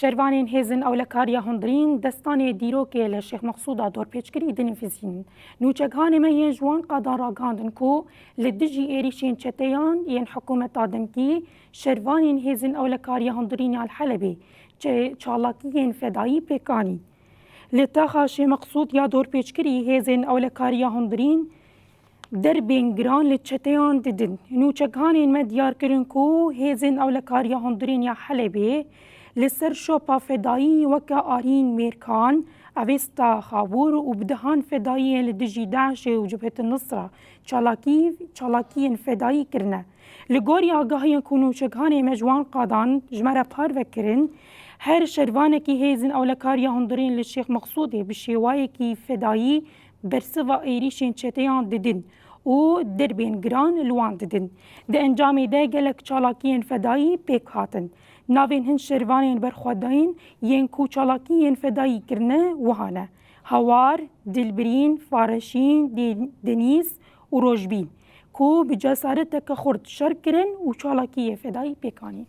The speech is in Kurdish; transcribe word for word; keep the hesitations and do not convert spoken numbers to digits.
Şervanên Hêzên Ewlekariya Hundirîn destanê dîrokê li Şêx Meqsûda dorpêçkirî dinivîsînin. Nûçeghanê me yên ji wan qadan ragihandin ku li dijî êrîşên çeteyan yên hikûmeta demkî şervanên Hêzên Ewlekariya Hundirîn ya li Helebê çe-, çalakiyên fedayî pêk anî. Li taxa Şêx Meqsûd ya dorpêçkirî Hêzên Ewlekariya Hundirîn derbên giran li çeteyan didin. Nûçeghanên me diyar kirin ku Hêzên Ewlekariya Hundirîn ya Helebê li ser şopa fedayî weke Arîn Mêrkan, Avesta Xabûr û bi dehan fedayiyên li dijî DAIŞê û Cibhet Nusra çalakî, çalakiyên fedayî kirine. Li gorî agahiyên ku nûçeghanê me ji wan qadan ji me re parve kirin, her şervanekî Hêzên Ewlekariya Hundirîn li Şêx Meqsûdê bi şêwayekî fedayî bersiva êrîşên çeteyan didin û derbên giran li wan didin. Di encamê de gelek çalakiyên fedayî pêk hatin. Navên hin şervanên berxwedayîn yên ku çalakiyên fedayî kirine wiha ne: Hawar, Dilbirîn, Fareşîn, Dê-, Denîz û Rojbîn, ku bi cesareteke xurt şer kirin û çalakiyê fedayî pêk anîn.